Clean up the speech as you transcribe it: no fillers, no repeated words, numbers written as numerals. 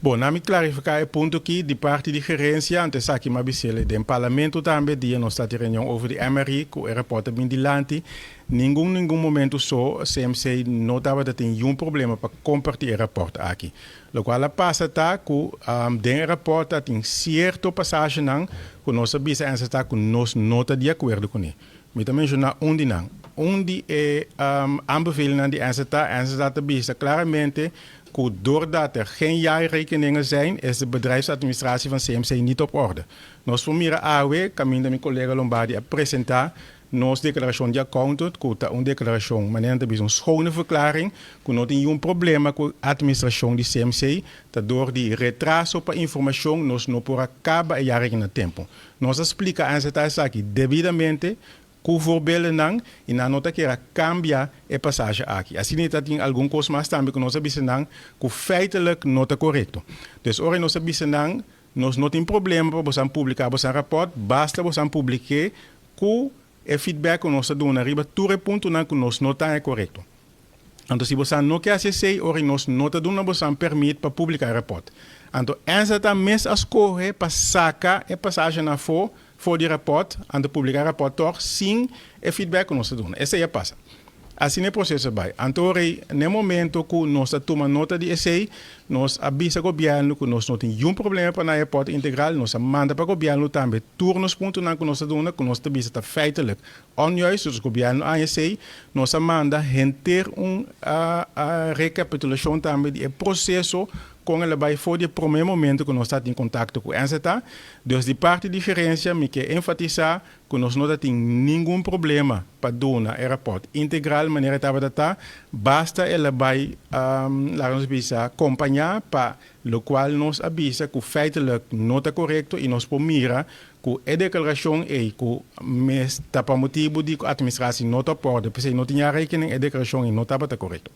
Bon, laga mi klarifiká e punto aki di parti di gerensia, antes aki m'a bis'é den parlamento tambe, dia nos tabatin reunion over di MRI, ku e rapport bin dilanti, ningun momento so CMC no tabatin ningun problema pa kompartí e rapport aki. Loke a pasa ta ku den e rapport tin sierto pasashi ku nos a bisa ta ku nos no ta di akuerdo kuné. Mi ta menshoná un di nan. Un di e aanbevelingen di NZA, NZA ta bisa klaramente ku doordat er geen jaarrekeningen zijn, is de bedrijfsadministratie van CMC niet op orde. Nos por mira awe, kaminda mi kolega Lombardi a presentá nos deklarashon di accountant, ku ta un deklarashon, manera ta un schone verklaring, ku no tin ningun problema ku administrashon di CMC, ta dor di retraso pa informashon, nos no por a kaba e jaarrekening na tempu. Nos a splika NZA aki debidamente, ku voorbeelden i nan no ker a kambia e pasashi aki. Asina tin algun kos mas tambe ku nos a bisa nan ku feitelijk no ta korekto. Dus ora nos a bisa nan, nos no tin problema pa boso publiká boso rapport, basta boso publiká ku e feedback ku nos a duna riba tur e puntonan ku nos no ta korekto. Anto, si boso no ke hasi esei, ora nos no ta duna boso pèrmit pa publiká e rapport. Anto, NZA mes a skohe pa saka e pasashi afó for di rapport, anto publiká e rapport toch sin e feedback ku nos a duna. Esei a pasa. Asina e proseso a bai. Anto, na momento ku nos a tuma nota di esei, nos a bisa gobièrnu ku nos no tin ningun problema pa e rapport integral, nos a manda pa gobièrnu tambe tur nos puntonan ku nos a duna, ku nos a bisa ta feitelijk onjuist, dus gobièrnu a esei, nos a manda henter un rekapitulashon tambe di proseso kon el a bai for di promé momento ku nos tabatin kontakto ku NZA. Dus di parti di gerensia, mi ke enfatisá ku nos no tin ningun problema pa duna e rapport integral manera tabata, basta el a bai, laga nos bisa, kompañá pa loke nos a bisa ku feitelijk no ta korekto i nos por mira ku e deklarashon ei ku mes ta pa motibu di administrashon no ta op orde, pasobra no tin rekening, e deklarashon ei no tabata korekto.